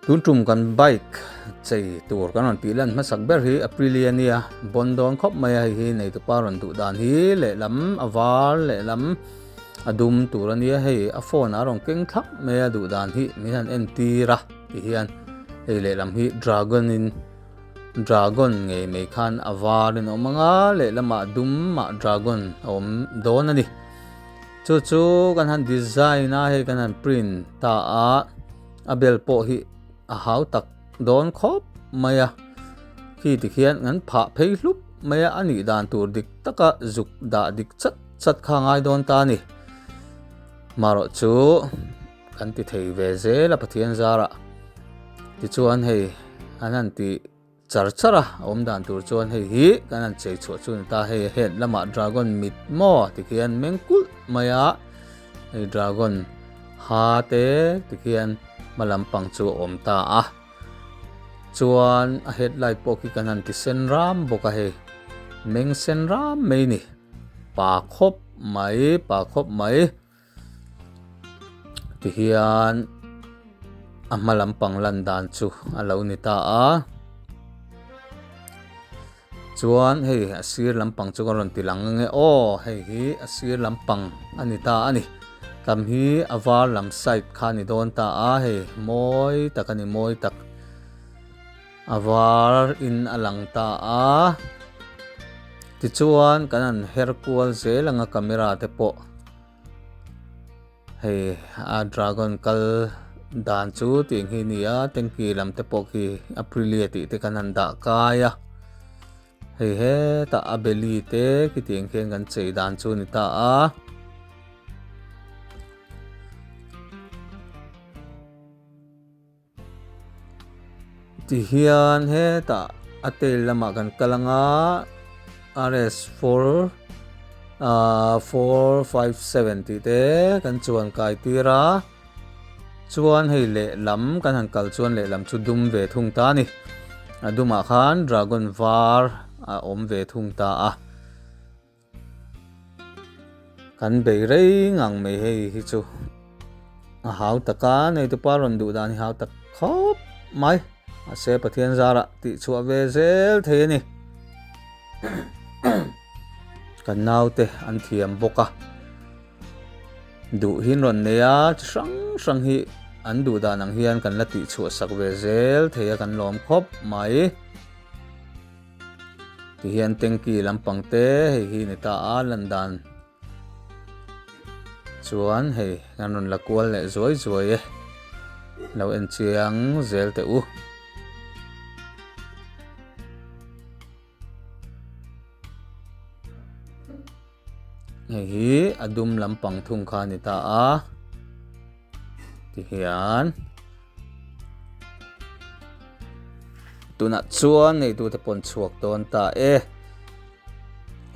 Tun tum kan bike chei tur kan rawn tih lan hmasak ber hi Aprilia nia bawn dawn khawp mai a, hei hi neitupa rawn duh dan hi lehlam a var lehlam a dum tur a nia, hei a phone ah a rawn keng thlap mai a duh dan hi min han entir a ti hian hei lehlam hi dragon in dragon ngei mai khan a var in a awm ang a lehlamah dum ah dragon a awm dawn a ni. Chu chu kan han design a hei kan han print ta a. A bel pawh hi a hau tak dawn khawp mai a, khi tikhian an phah phei hlup mai a, a nih dan tur dik taka zuk dah dik chat chat kha a ngai dawn ta a ni. Marawh chu kan ti thei ve zel a Pathian zarah tichuan hei an han tih. Char char a awm dan tur chuan hei hi kan han chei chhuah chu a ni ta, hei a head lamah dragon mit maw tikhian meng kulh mai a, hei dragon ha te tikhian hma lampang chu a awm ta a, chuan a headlight pawh khi kan han ti sen ram bawk a hei meng sen ram mai a ni, pa khawp mai pa khawp mai. Tihian a hma lampang lan dan chu a lo ni ta a chuan hei a sir lampang chu ka rawn ti lang ange aw hei hi a sir lampang a ni ta a ni tam hi a var lam side kha a ni dawn ta a hei mawi tak a ni mawi tak a var in a lang ta a tichuan kan han her kual zel ang a camera te pawh. Hei a dragon kal dan chu tih hi a ni a tanky lam te pawh khi aprilia tih te kan han dah kai a hei hetah a belly te khitiang khian kan chei dan chu a ni ta a. Tihian hetah a tail lamah kan kal ang a RS 4 ah 457 tih te kan chuan kai tir a chuan hei lehlam kan han kal chuan lehlam chu dum ve thung ta a ni a dumah khan dragon var a awm ve thung ta a. Kan bei rei ngang mai hei hi chu a hau tak a neitupa rawn duh dan hi hau tak khawp mai mahse Pathian zarah tih chhuah ve zel thei a ni kan naute an thiam bawk a duh hi an rawn nei a chi hrang hrang hi an duh dan ang hian kan la tih chhuah sak ve zel thei a kan lawm khawp mai. Tihian tanky lampang te hei hi ni ta a lan dan chuan hei an rawn la kual leh zuai zuai e lo en chiang zel teh u. Hei hi a dum lampang thung kha a ni ta a tihian tunah chuan neitute pawn chhuak dawn ta e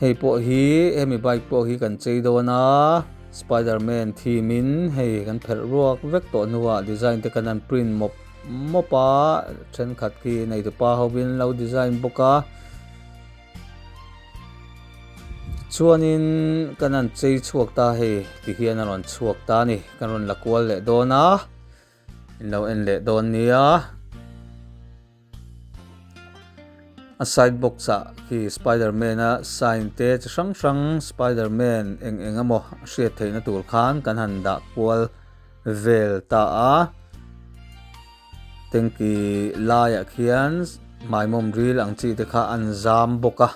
hei pawh hi hemi bike pawh hi kan chei dawn a spiderman theme in hei kan pherh ruak vek tawh hnuah design te kan han print mawp mawp a thenkhat khi neitupa hovin lo design bawk a. Chuanin kan han chei chhuak ta hei ti hian a rawn chhuak ta a ni kan rawn la kual leh dawn a in lo en leh dawn nia a side box ah khi spiderman a sign te chi hrang hrang spiderman eng eng emaw a hriat theihna tur khan kan han dah kual vel ta a. Tanky laiah khian hmaimawm ril ang chi te kha an zam bawk a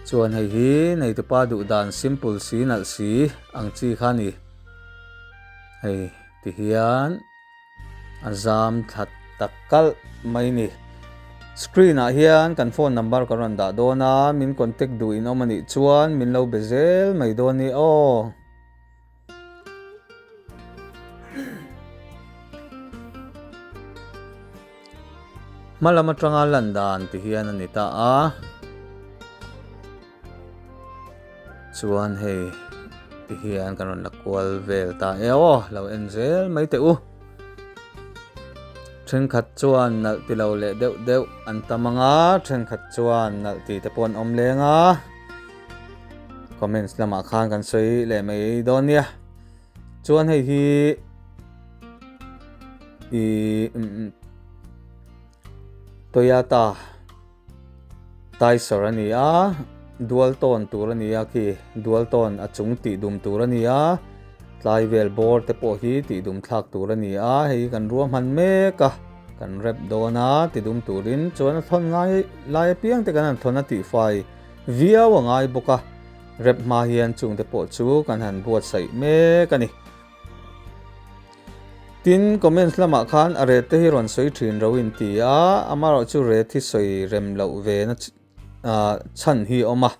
chuan hei hi neitupa duh dan simple si nalh si ang chi kha a ni hei ti hian a zam thla tak kalh mai a ni screen ah hian kan phone number kan rawn dah dawn a min contact duh in awm a nih chuan min lo be zel mai dawn a ni aw. Hma lam atanga lan dan ti hian a ni ta a chuan hei ti hian kan rawn la kual vel ta e aw lo en zel mai teh u thenkhat chuan nalh ti lo leh deuh deuh an tam ang a thenkhat chuan nalh ti te pawh an awm leng a. Comments lamah khan kan sawi leh mai dawn nia. Chuan hei hi I Toyota Taisor a ni a, dual tone tur a ni a khi dual tone a chung tih dum tur a ni a, tlai vel bawr te pawh hi tih dum thlak tur a ni a, hei hi kan ruahman mek a, kan rep dawn a ti dum turin chuan a thawn ngai lai apiang te kan han thawn a tihfai viau a ngai bawk a, rep hma hian chung te pawh chu kan han buatsaih mek a ni. Tin, comments lamah khan a ret te hi rawn sawi thin ro in ti a, amaherawhchu ret hi sawi rem loh ve na chhan hi a awm a.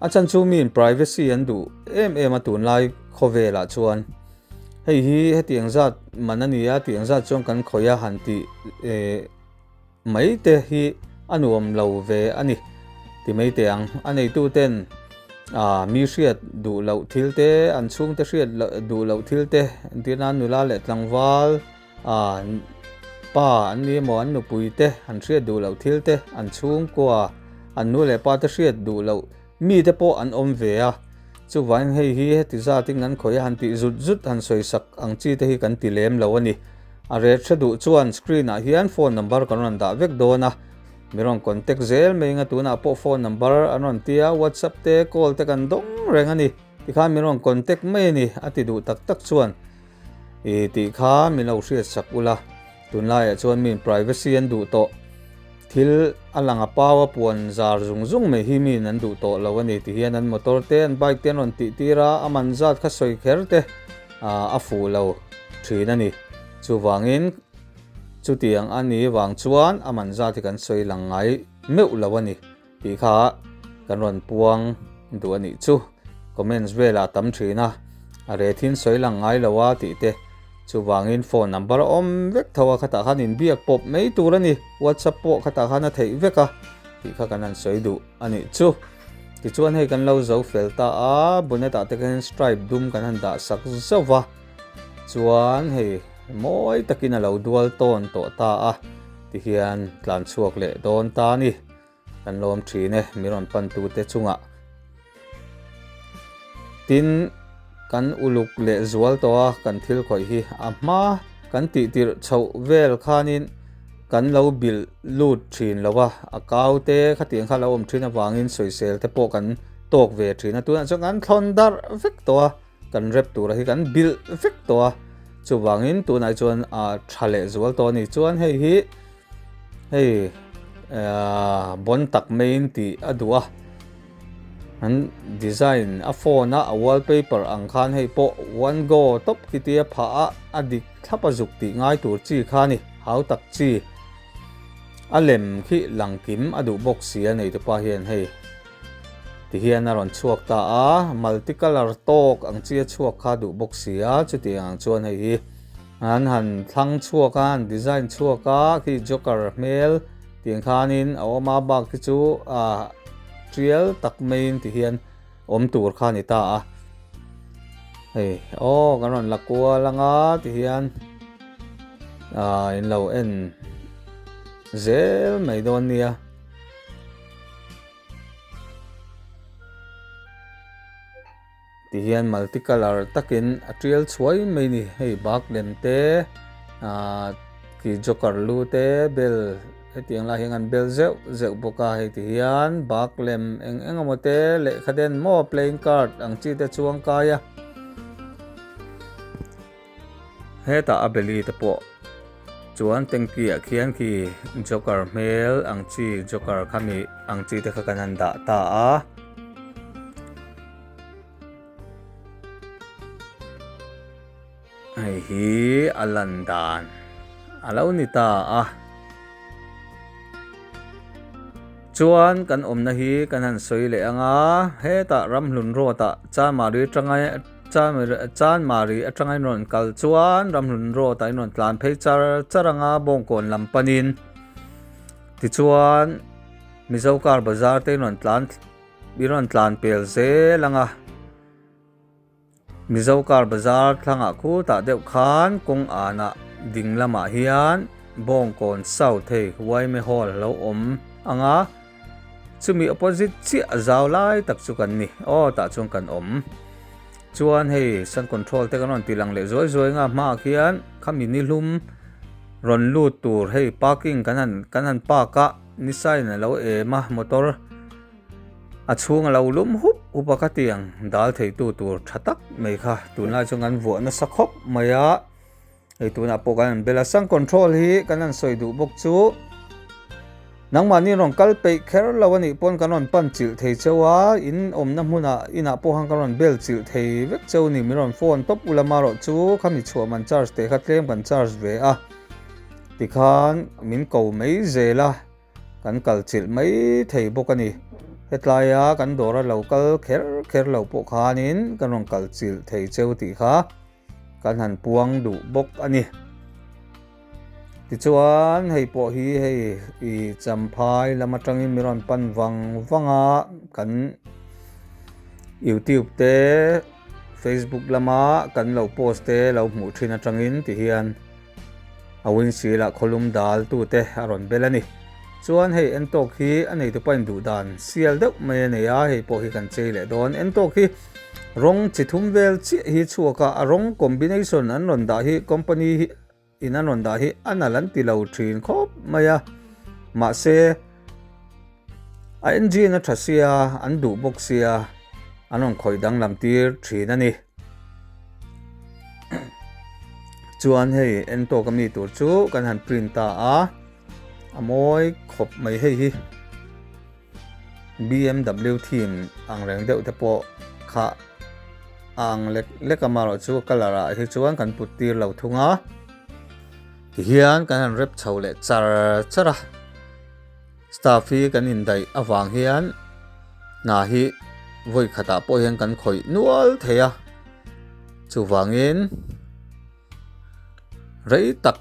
A chhan chu miin privacy an duh em em a tunlai khawvelah chuan hei hi hetiang zat man a ni a, tiang zat chuan kan khawih a han tih mai te hi a nuam lo ve a ni ti mai teh ang. A neitu ten ah mi hriat duh loh thil te, an chhungte hriat duh loh thil te entir nan nula leh tlangval ah pa an ni emaw an nupui te an hriat duh loh thil te, an chhungkua an nu leh pa te hriat duh loh mi te pawh an awm ve a. Chuvangin hei hi heti zatin kan khawih a han tih zut zut han sawisak ang chi te hi kan ti lem lo a ni. A ret hre duh chuan screen ah hian phone number kan rawn dah vek dawn a, mi rawn contact zel mai anga tunah pawh phone number an rawn tia whatsapp te call te kan dawng reng a ni tikhan min rawn contact mai a ni a ti duh tak tak chuan i tih kha min lo hriat sak ula tunlaiah chuan miin privacy an duh tawh thil a lang a pau a puan zar zung zung mai hi miin an duh tawh lo a ni ti hian an motor te an bike te an rawn tih tir a a man zat kha sawi kher te a fuh lo thin a ni. Chuvangin chutiang a ni vang chuan a man zat hi kan sawi lang ngai meuh lo a ni tih kha kan rawn puang duh a nih chu. Comments velah tam thin a, a rethin sawi lang ngai lo a tih te. Chuvangin phone number a awm vek tho a, khatah khan inbiak pawp mai tur a ni. WhatsApp pawh khatah khan a theih vek a tih kha kan han sawi duh a nih chu. Tichuan hei kan lo zo fel ta a, bonnet ah te khan stripe dum kan han dah sak zauh va, chuan hei mawi takin a lo dual tawn tawh ta a, tihian tlan chhuak leh dawn ta a ni. Kan lawm thin e, mi rawn pan tu te chungah. Tin, kan uluk leh zual tawh a, kan thil khawih hi a hma kan tih tirh chhoh vel khanin kan lo bilh lut thin lo a, a kau te khatiang kha lo awm thin avangin sawisel te pawh kan tawk ve thin a, tunah chuan kan thlawn darh vek tawh a, kan rep tura hi kan bilh vek tawh a, chuvangin tunah chuan a tha leh zual tawh a ni. Chuan hei hi hei bon tak maiin tih a duh a, an design a phone a a wallpaper ang khan hei pawh one go tawp khi tia phah a, a dik thlap a zuk tih ngai tur chi kha a ni. Hau tak chi a lem khi langkim a duh bawk si a nei te pa hian hei ti hian a rawn chhuak ta a, multi colour tawk ang chi a chhuak kha duh bawk si a, chutiang ang chuan hei hi an han thlang chhuak a, an design chhuak a, khi joker hmel tiang khanin a awm a, bak te chu ah tial tak maiin ti hian awm tur kha a ni ta a, hei aw kan rawn la kual anga ti hian. Ah in lo en zel mai dawn nia. Ti hian multi colour takin a tial chhuai mai ni hei bak lem te ah khi joker lu te bel hetiang lai hian an bel zeuh zeuh bawk a hei ti hian bak lem eng eng emaw te lehkha den maw playing card ang chi te chuang kai a. Hetah a beli te pawh chuan tanky ah khian khi joker hmel ang chi joker khami ang chi te kha kan han dah ta a. Hei hi a lan dan a lo ni ta a. Chuan kan awmna hi kan han sawi leh ang a, hetah Ramhlun Road ah Chanmari atanga Chanmari atanga in rawn kal chuan Ramhlun Road ah in rawn tlan phei char char ang a, Bawngkawn lam panin tichuan Mizo Car Bazar te in rawn tlan in rawn tlan pel zel ang a. Mizo car bazar thlangah khutah deuh khan kawng anah ding lamah hian Bawngkawn South hei Yma Hall a lo awm ang a, chumi opposite chiah a zau lai tak chu kan ni aw tah chuan kan awm. Chuan hei sun control te kan rawn ti lang leh zuai zuai ang a hmaah khian khami ni hlum. Rawn lut tur hei parking kan han kan han park a ni sign a lo em a motor a chhung a lo lum hup hup a khatiang dal thei tu tur tha tak mai kha tunlai chuan kan vuah nasa khawp mai a hei tunah pawh kan han bel a sun control hi kan han sawi duh bawk chu nangmahni rawn kal peih kher lo a nih pawn kan rawn pan chilh thei cheu a in awmna hmunah inah pawh khan kan rawn bel chilh thei vek cheu a ni min rawn phone tawp ula marawh chu khami chhuah man charge teh kha tlem kan charge ve a tikhan min ko mai zel a. Kan kal chilh mai thei bawk a ni. Hetlaia kan dawra lo kal kher kher lo pawh khanin kan rawn kal chilh thei cheu tih kha kan han puang duh bawk a ni. Tichuan hei pawh hi hei i Champhai lam atangin min rawn pan vang vang a, kan YouTube te Facebook lama kan lo post te lo hmuh thin atangin ti hian A windshield ah khawlum dal tute a rawn bel a ni. Chuan hei Entawk hi a neitupa in duh dan sial deuh mai a nei a, hei pawh hi kan chei leh dawn. Entawk hi rawng chi thum vel chiah hi chhuak a, a rawng combination an rawn dah hi company hi in an rawn dah hi a nalh an ti lo thin khawp mai a, mahse a engine a tha sia, an duh bawk sia an rawn khawih danglam tir thin a ni. Chuan hei en tawk ami tur chu kan han print ta a, a mawi khawp mai hei hi BMW theme ang reng deuh te pawh kha a ang lek lek a marawh chu colour ah hi chuan kan put tir lo thung a tihian kan han rep chho leh char char a staff hi kan indaih avang hian hna hi vawi khatah pawh hian kan khawih nual thei a chuvangin rei tak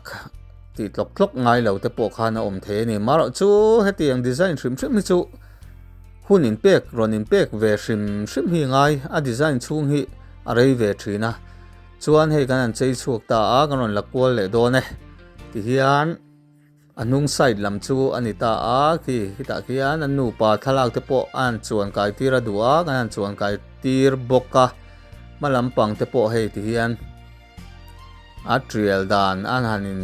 tih tlawk tlawk ngai lo te pawh khan a awm thei a ni marawh chu hetiang design hrim hrim hi chu hun inpek rawn inpek ve hrim hrim hi ngai a design chhung hi a rei ve thin a chuan hei kan han chei chhuak ta a kan rawn la kual leh dawn e tihian. A hnung side lam chu a ni ta a, khi khitah khian an nupa thlalak te pawh a han chuan kai tir a duh a, kan han chuan kai tir bawk a, hma lampang te pawh hei ti hian a tial dan a han in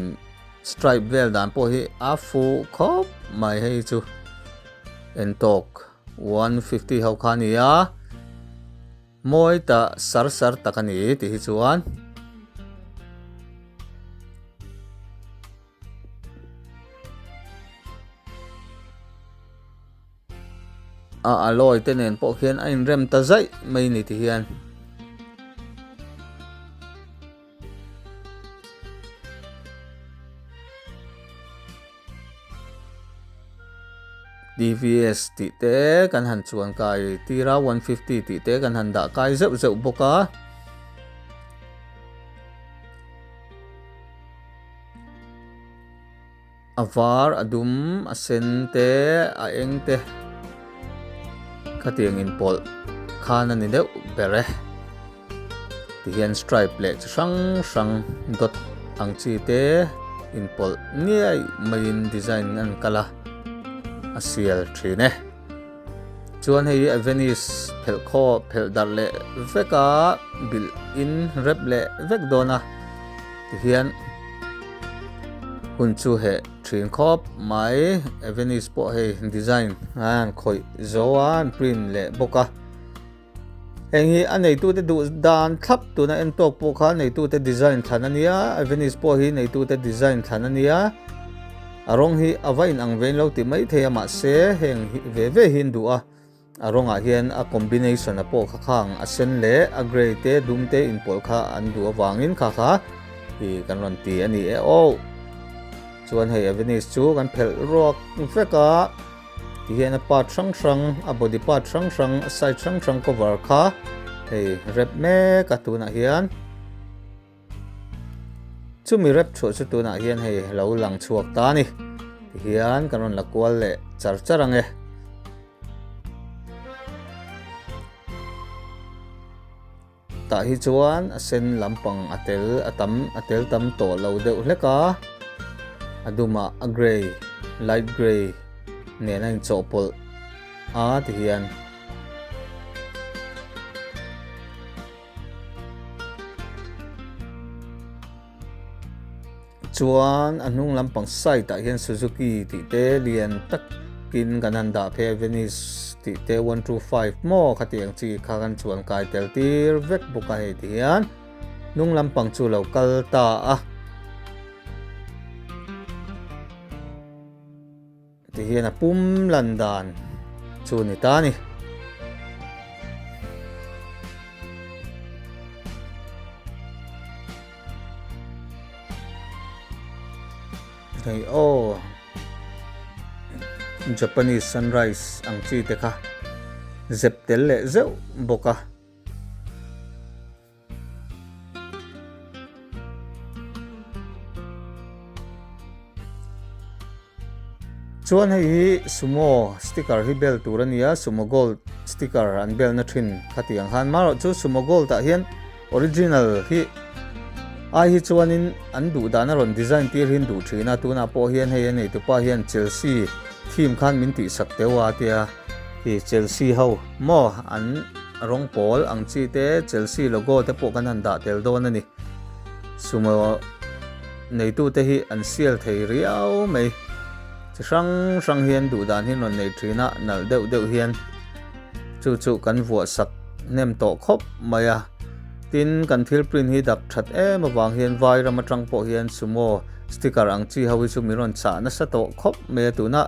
stripe vel dan pawh hi a fuh khawp mai hei chu entawk 150 ho kha a ni a. Mawi ta sar sar tak a ni tih hi chuan. A alloy te nen pawh khian a inrem ta zaih mai ni ti hian. TVS tih te kan han chuan kai tir a 150 tih te kan han dah kai zeuh zeuh bawk a. A var, a dum, a sen te, a eng te khatiang inpawlh khan a ni deuh ber e. Tihian stripe leh chi hrang hrang dot ang chi te inpawlh ngiai maiin design an kal a, a sial thin e. Chuan hei hi Venice phelh khaw phelh darh leh vek a bilh in rep leh vek dawn a tihian hun chu heh thin khawp mai Venice pawh hei design a an khawih zo a an print leh bawk a heng hi a neitute duh dan thlap tuna en tawk pawh kha neitute design thlan a nia Venice pawh hi neitute design thlan a nia. A rawng hi a va inang vein lo ti mai thei a mahse heng hi ve ve hi an duh a, a rawngah hian a combination a pawh kha khang a sen leh a grey te dum te inpawlh kha an duh avangin kha kha hi kan rawn ti a ni e aw. Chuan hei Avenis chu kan phelh ruak vek a tihian a part hrang hrang a body part hrang hrang a side hrang hrang cover kha hei rep mek a tunah hian. Chumi rep chhuah chu tunah hian hei lo lang chhuak ta a ni. Tihian kan rawn la kual leh char char ang e. Tah hi chuan a sen lampang a tel a tam a tel tam tawh lo deuh hlek a. A dumah a grey light grey nen a inchawhpawlh a tihian. Chuan a hnung lampang side ah hian Suzuki tih te lian takin kan han dah phei a, Venice tih te 125 maw khatiang chi kha kan chuan kai tel tir vek bawk a hei ti hian hnung lampang chu lo kal ta a. Ti hian a pum lan dan chu ni ta a ni. Hei aw Japanese sunrise ang chi te kha zep tel leh zeuh bawk a. Chuan hei hi sumo sticker hi bel tur a ni a, sumo gold sticker an belna thin kha tih ang khan marawh chu sumo gold ah hian original hi ai hi chuanin an duh dan a rawn design tir hi an duh thin a, tunah pawh hian hei a neitupa hian Chelsea theme khan min tihsak teuh a tia khi Chelsea ho maw an Rawng pawl ang chi te Chelsea logo te pawh kan han dah tel dawn a ni. Sumo neitute hi an sial thei riau mai. Chi hrang hrang hian duh dan hi an rawn nei thin a, nalh deuh deuh hian chu chu kan vuah sak hnem tawh khawp mai a. Tin, kan thil print hi dak that em avang hian vai ram atang pawh hian sumo sticker ang chi ho hi chu min rawn chah nasa tawh khawp mai a tunah.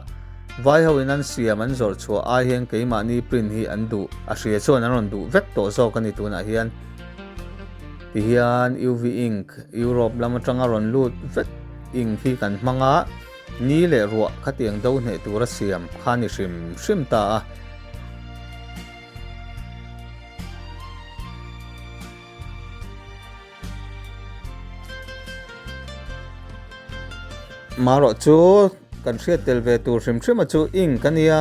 Vai ho in an siam an zawrh chhuah ai hian keimahni print hi an duh a hria chuan an rawn duh vek tawh zawk a ni tunah hian. Tihian UV ink Europe lam atanga rawn lut vek ink hi kan hmang a, ni leh ruah khatiang do hneh tura siam kha ni hrim hrim ta a. Marawh chu kan hriat tel ve tur hrim hrim a chu ink a nia,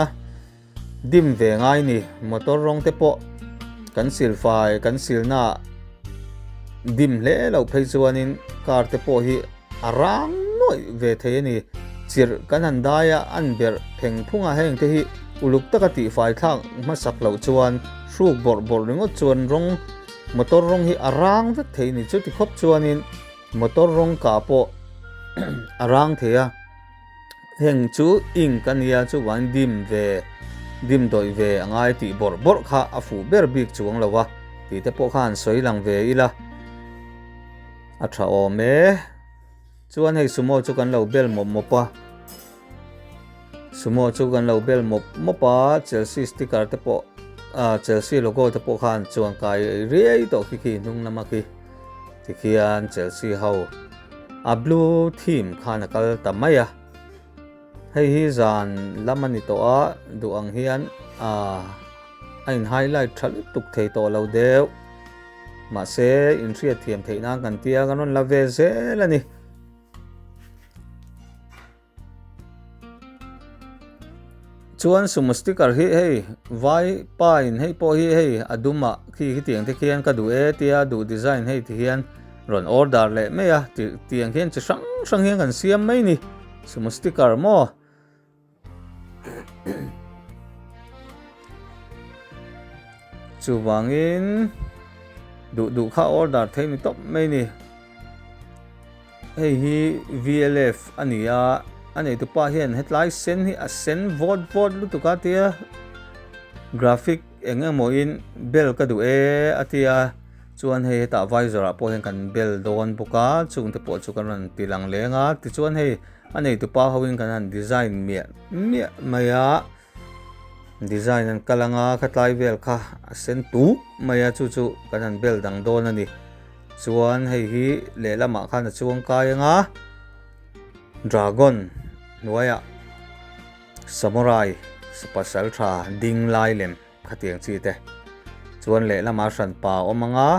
dim ve ngai ni. Motor rawng te pawh kan sil fai kan silna ah dim hle loh phei chuanin car te pawh hi a rang nuaih ve thei a ni. Chirh kan han dai a, an berh pheng phung a, heng te hi uluk taka tihfai thlak hmasak loh chuan hruk bawrh bawrh ringawt chuan rawng Motor rawng hi a rang vek thei ni chuti khawp chuanin motor rawng kah pawh a rang thei a, heng chu ink a nia chuvangin dim ve dim dawih ve a ngai tih bawrh bawrh kha a fuh ber bik chuang lo a tih te pawh kha han sawi lang ve ila a tha awm e. Chuan hei sumo chu kan lo bel mawp mawp a, sumo chu kan lo bel mawp mawp a, Chelsea sticker te pawh ah Chelsea logo te pawh khan chuan kai riai tawh khi khi hnung lama khi tikhian Chelsea ho a blue theme khan a kal ta mai a, hei hi zan lam a ni tawh a duh ang hian ah a in highlight tha lutuk thei tawh lo deuh. Mahse, inhriat thiam theih nan kan tia kan rawn la ve zel a ni. Chuan sumo sticker hi hei vai pa in hei pawh hi hei a dum ah khi khitiang te khian ka duh e tia duh design hei ti hian rawn order leh mai a tiang hian chi hrang hrang hian kan siam mai ni sumo sticker maw. Chuvangin duh duh kha order thei ni tawp mai ni. Hei hi VLF a ni a, a neitupa hian hetlai sen hi a sen vawt vawt lutuk a tia graphic eng emaw in bel ka duh e a tia chuan hei hetah visor ah pawh hian kan bel dawn bawk a chungte pawh chu kan rawn ti lang leng a tichuan hei A neitupa hoin kan han design miah miah mai a, design an kal anga khatlai vel kha a sen tuk mai a chu chu kan han bel dang dawn a ni. Chuan hei hi lehlamah khan a chuang kai anga dragon hnuaiah samurai pasal tha ding lai lem khatiang chi te chuan lehlamah hranpa a awm anga.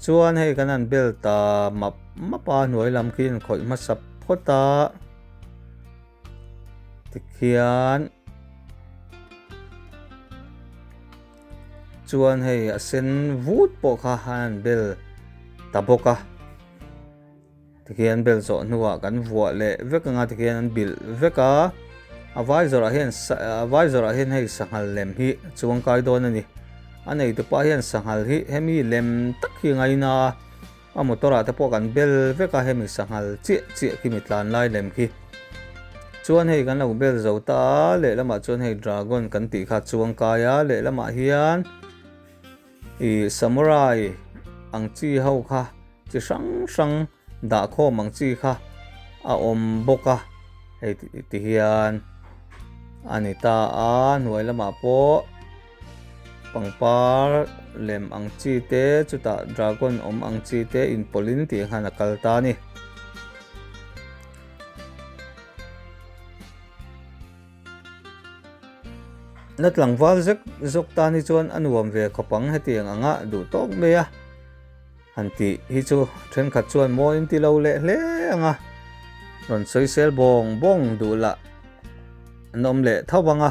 Chuan hei kan han bel ta map map a, hnuai lam khi an khawih hmasa phawt a, tikhian chuan hei a sen vut pawh kha an han bel ta bawk a, tikhian bel zawh hnuah kan vuah leh vek anga tikhian an bilh vek a, a vai zawrah hian a vai zawrah hian hei sanghal lem hi chuangkai dawn a ni. A neitupa hian sanghal hi hemi lem tak hi ngaina a, A motor ah te pawh kan bel vek a, hemi sanghal chiah chiah khi mi tlan lai lem khi. Chuan hei kan lo bel zo ta a, lehlamah chuan hei dragon kan tih kha chuang kai a, lehlamah hian ih samurai ang chi ho kha chi hrang hrang dah khawm ang chi kha a awm bawk a, hei ti hian a ni ta a, hnuai lamah pawh pangpar lem ang chi te chutah dragon awm ang chi te inpawlhin tih ang khan a kal ta a ni. Na tlangval zek zawk tan hi chuan a nuam ve khawp ang hetiang anga duh tawk mai a han tih hi chu thenkhat chuan mawi in ti lo leh hle ang a, rawn sawisel bawng bawng duh lah an awm leh tho ang a,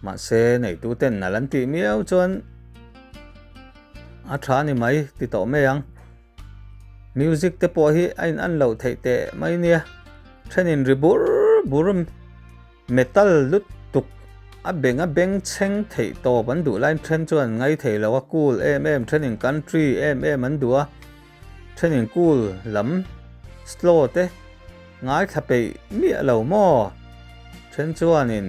mahse neitu ten nalh an tih miau chuan a tha a ni mai ti tawh mai ang. Music te pawh hi a in an loh theih teh mai nia thenin ri bur bur metal lut tuk a beng a beng chheng theih tawp an duh laiin then chuan an ngai thei lo a cool em em thenin country em em an duh a thenin cool lam slow te ngaithla peih miah lo maw then chuanin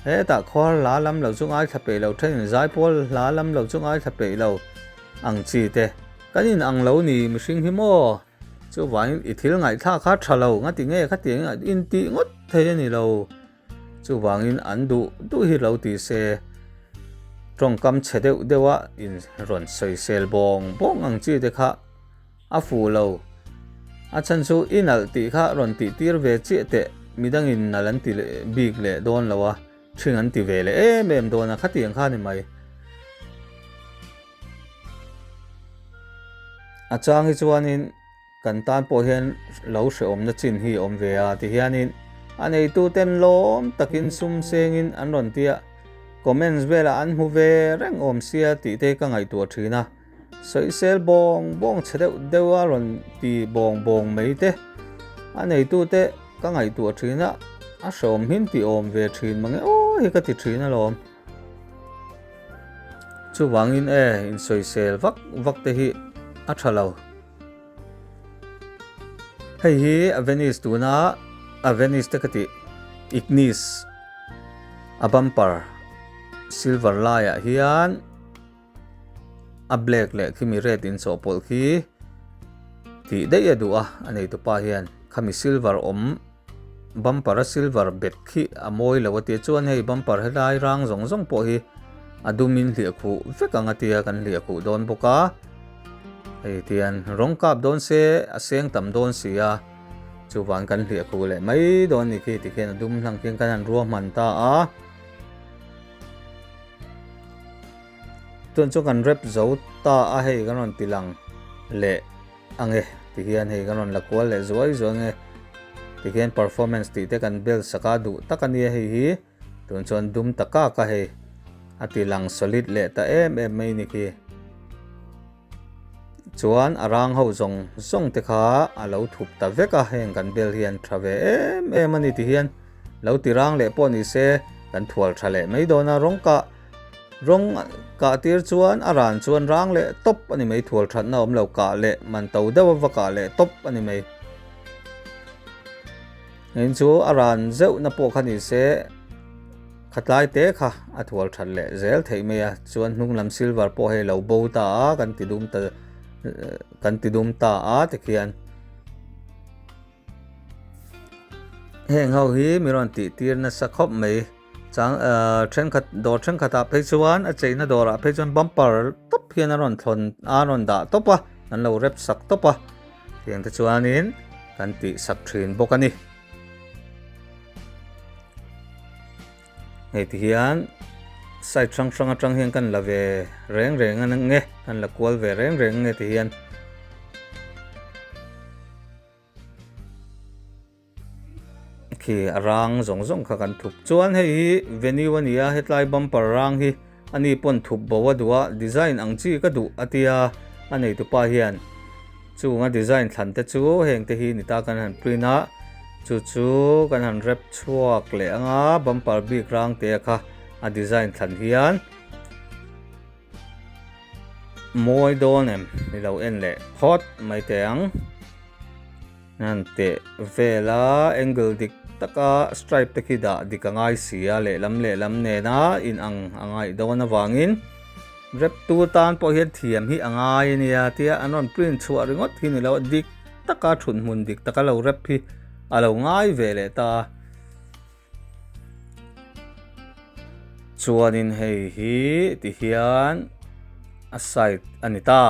hetah khuar hla lam lo chu ngaithla peih lo thenin zaipawl hla lam lo chu ngaithla peih lo ang chi te. Kan in ang lo ni mihring hi maw? Chuvangin i thil ngaihthlak kha tha lo nga ti nge khatiang in in tih ngawt thei a ni lo. Chuvangin an duh duh hi lo ti se tawngkam chhe deuh deuh a in rawn sawisel bawng bawng ang chi te kha a fuh lo. A chhan chu i nalh tih kha rawn tih tir ve chiah teh midangin nalh an ti bik leh dawn lo a, ṭhing an ti ve leh em em dawn a khatiang kha a ni mai. A chang hi chuanin kan tan pawh hian lo hrehawmna chin hi a awm ve a tihianin a neituten lawm takin sum sengin an rawn tia comments velah an hmu ve reng awm sia tih te ka ngaihtuah thin a, sawisel bawng bawng chhe deuh deuh a rawn ti bawng bawng mai te a neitute ka ngaihtuah thin a, a hrehawm hmin tih awm ve thin mange aw hi ka ti thin alawm. Chuvangin e, insawisel vak vak te hi a tha lo. Hei hi a Venice tuna a Venice te ka tih Ignis a bumper silver laiah hian a black leh khimi red inchawhpawlh khi tih daih a duh a, a neitupa hian khami silver awm Bumper a silver bet khi a mawi lo a tia chuan hei bumper helai rang zawng zawng pawh hi a dum in hliah khuh vek ang a tia kan hliah khuh dawn bawk a hei tian rawng kap dawn se a seng tam dawn si a chuvan kan hliah khuh leh mai dawn ni khi tikhian a dum hlang khian kan han ruahman ta a chuan chu kan rep zo ta a hei kan rawn ti lang leh. Ang e, tihian hei kan rawn la kual leh zuai zuai ang e. Tihian performance tih te kan bel sak a duh tak a nia hei hi. Tun chuan dum ta kak a hei. A ti lang solid leh ta em em mai ni khi. Chuan a rang ho zawng zawng te kha a lo thup ta vek a heng kan bel hian tha ve em em a ni tihian lo ti rang leh pawh ni se kan thual tha leh mai dawn a rawng kah Rawng kah tir chuan a ran chuan rang leh tawp a ni mai, thual thatna awm lo kah leh man to deuh a va kah leh tawp a ni mai. Engin chu a ran zeuhna pawh kha ni se khatlai te kha a thual that leh zel theih mai a, chuan hnung lam silver pawh hei lo bo ta a kan ti dum ta kan ti dum ta a tikhian. Heng ho hi mi rawn tih tir nasa khawp mai chang ahh thenkhat dawr thenkhat ah phei chuan a cheina dawr ah phei chuan bumper tawp hian a rawn thlawn a rawn dah tawp a an lo rep sak tawp a tiang te chuanin kan tih sak thin bawk a ni. Hei ti hian side hrang hrang atang hian kan la ve reng reng a nge kan la kual ve reng reng nge ti hian. Khi a rang zawng zawng kha kan thup chuan hei hi venue a ni a hetlai bumper rang hi ani pawn thup bo a duh a design ang chi ka duh a tia a neitupa hian chung a design thlan te chu heng te hi ni ta kan han print a chu chu kan han rep chhuak leh ang a bumper bik rang te kha a design thlan hian. mawi dawn em i lo en leh phawt mai teh ang. An teh vel a, angle dik taka stripe te khi dah dik a ngai si a, lehlam lehlam nena inang a ngaih dawn avangin rep tu tan pawh hian thiam hi a ngai a nia tia an rawn print chhuah ringawt hi ni lo a, dik taka thut hmun dik taka lo rep hi a lo ngai ve leh ta a. Chuanin hei hi tihian a side a ni ta.